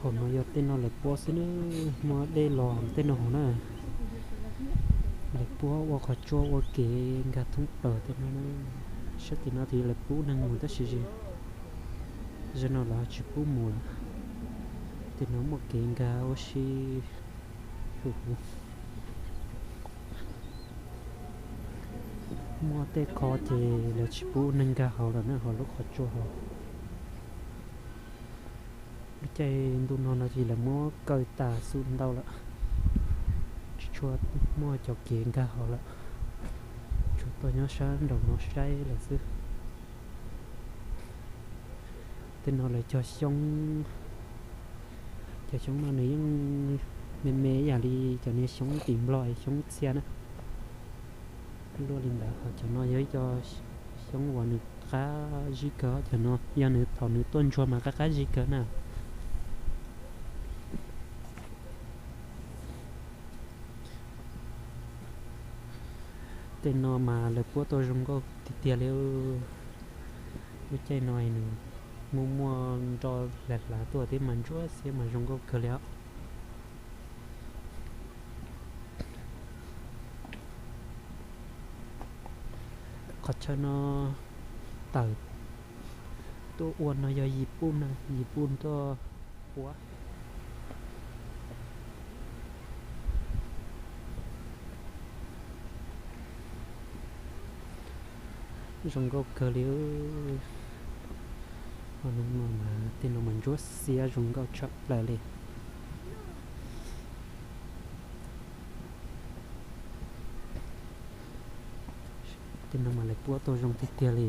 Hauv no yog tej no lawv puab xwb na, muaj dej los tej no hauv na. Lawv puab ua qhov tsua ua kev nkag thoob plaws tej no na. Sab tim no ces lawv pub neeg mus tab sis zaum no lawv tsis pub mus lawm. Tim no muaj kev nkag ua si huv huv. Muaj tej qho ces lawv tsis pub neeg nkag hauv lawm na, hauv lub qhov tsua hauv. Lub caij ntuj no no ces lawv muab kaw tas xum ntau lawm, tsis tshua muaj cov kev nkag hauv lawm, tsuas tuaj nyob sab nraum no saib lawm xwb. Tej no lawv cog xyoob. Cov xyoob no nws yeej me me ib yam li cov niag xyoob tim Nplog, xyoob txhia na. Luaj li ntawd, ho cov no yog ib co xyoob uas nws qab zib kawg, cov no yog nws thaum nws tuaj ntsuag mas qab qab zib kawg na. Tej no mas lawv puab tau zoo nkauj tiag tiag li. Lub caij no nws muaj muaj nroj hlav hlav tuaj thiab mas ntsuab xiab mas zoo nkauj kawg li os. Qhov chaw no tawm tuaj ua no yog Yim Puj na, Yim Puj tuaj ua. Zoo nkauj kawg li. Tej no mas ntsuab xiab zoo nkauj tshaj plaws li. Tej no mas lawv puab tau zoo tiag tiag li.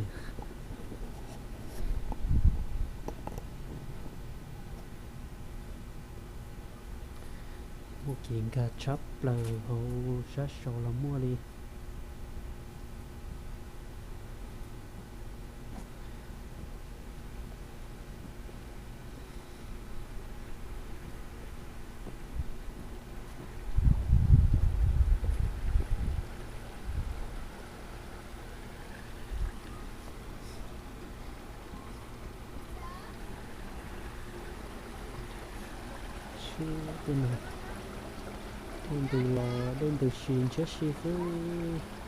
Muaj kev nkag tshaj plaws hauv sab saud los muaj li. Sib tej no, dej ntws los dej ntws si ntshiab si xwb.